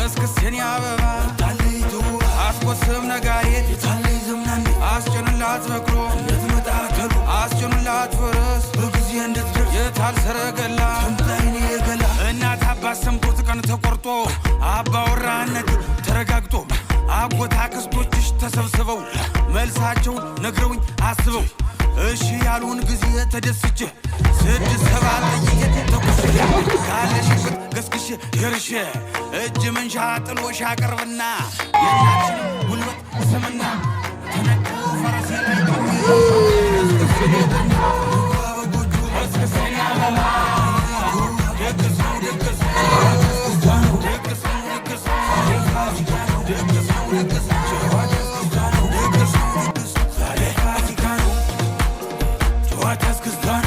ገስግስ የኔ አበባ፣ አስቆስም ነጋሪት፣ አስጭኑላት በቅሎ፣ አስጭኑላት ፈረስ፣ የታል ሰረገላ? እናት አባት ሰምቶት ቀን ተቆርጦ፣ አባወራነት ተረጋግጦ፣ አጎት አክስቶችሽ ተሰብስበው መልሳቸውን ነግረውኝ አስበው እሺ ያሉን ጊዜ ተደስቼ ስድስት ሰባት ጥይት ተኩሼ ካለሽበት ገስግሼ ደርሼ እጅ መንሻ ጥሎሽ አቀርብና የእናትሽን ጉልበት ስምና ተነጥቶ ፈረሴ ላይ ቆሜ ገስግስ የኔ አበባ፣ ድግስ ነው ድግስ፣ ድግስ ነው ድግስ፣ ድግስ ነው ድግስ፣ ድግስ ነው ድግስ፣ ዛሬ ፋሲካ ነው፣ ጨዋታ እስክስታ ነው።